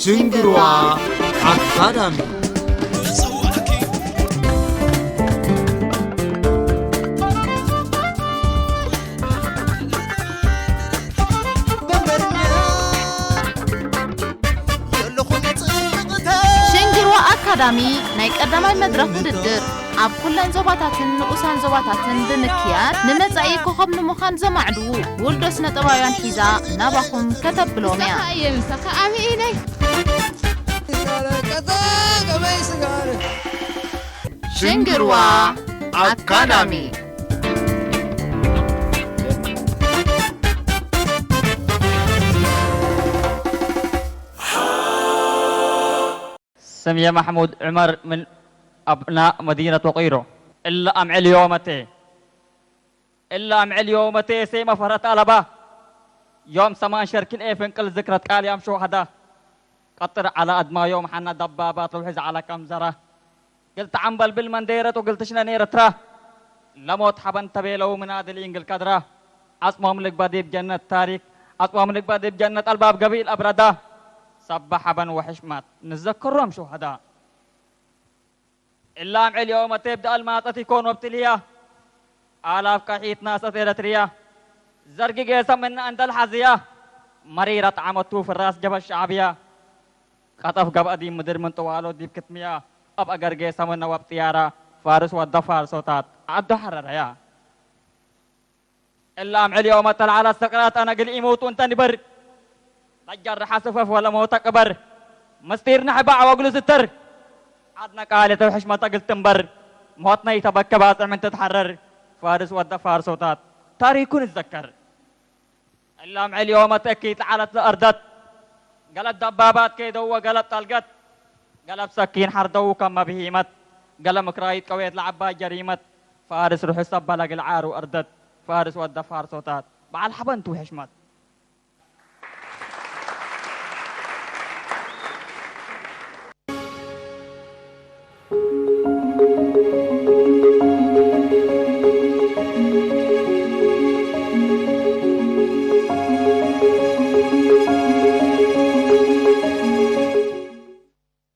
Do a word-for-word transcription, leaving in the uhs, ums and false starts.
ሽንግርዋ አካዳሚ። ሽንግርዋ አካዳሚ ናይ ቀዳማይ መድረኽ ውድድር፣ ኣብ ኩለን ዞባታትን ንኡሳን ዞባታትን ብምክያድ፣ ንመጻኢ ኮኸብ ንምዃን ዘማዕድዉ ውልዶ ስነ-ጥበባውያን ሒዛ ናባኹም ከተብሎምያ። ሽንግርዋ አካዳሚ። ስምየ መሕሙድ ዑመር ምን አብናእ መዲነት ወቂሮ። እለ አምዕል ዮመቴ፣ እለ አምዕል ዮመቴ ሴመ ፈረት አለባ። ዮም ሰማን ሸርክን ኤ ፍንቅል ዝክረት ቃል ያም ሹሀዳ። ቀጥር ዐለ አድማ ዮም ሐና ደባባት ርውሒ ዘዐለ ከምዘራ። እግል ተዐምበልብል መንዴረት ወእግል ትሽነን ኤረትራ። ለሞት ሐበን ተቤለው ምናድሊን እግል ከድራ። አጽሞም ልግበእ ዲብ ጀነት ታሪክ፣ አጽሞም ልግበእ ዲብ ጀነት አልባብ ገቢል አብረዳ። ሰበ ሐበን ወሕሽመት ንዘክሮም ሹሀዳ። እለ አምዕል ዮመቴ እብ ደአል ማጸት ኢኮን ወብትልያ። አላፍ ቀሒት ናሰት ኤረትርያ። ዘርግ ጌሰ ምነ እንደ ለሐዝያ። መሪረት ዐመቱ ፍራስ ጀበ ሸዕብያ። ቀጠፍ ገብአ ዲብ ምድር ምን ጥዋሎ ዲብ ክትምያ። እብ አገር ጌሰ ምነ ወእብ ጥያራ። ፋርስ ወደ ፋርሶታት ዐዱ ሐረረያ። እለ አምዕል ዮመተ ለዐለት ሰቅራት አነ እግል ኢሙቱ እንተ ንበር። ለጀርሐ ስፈፍ ወለሞተ ቅበር። ምስጢር ነሕባዕ ወእግሉ ስተር። ዐድነ ቃልየተ ወሕሽመተ እግል ትንበር። ሞትነ ኢተበከ ባጽዕ ምን ትትሐረር። ፋርስ ወደ ፋርሶታት ታሪኩ ንዘከር። እለ አምዕል ዮመተ እኪት ለዐለት ለአርደት። ገለብ ደባባት ኬደው ወገለብ ጠልገት። ገለብ ሰኪን ሐርደው ከመ ብሂመት። ገለብ ምክራይት ቀዌት ለዐባይ ጀሪመት። ፋርስ ርሑስ ሰበ ለእግል ዓሩ አርደት። ፋርስ ወደ ፋርሶታት በዐል ሐበንቱ ሕሽመት።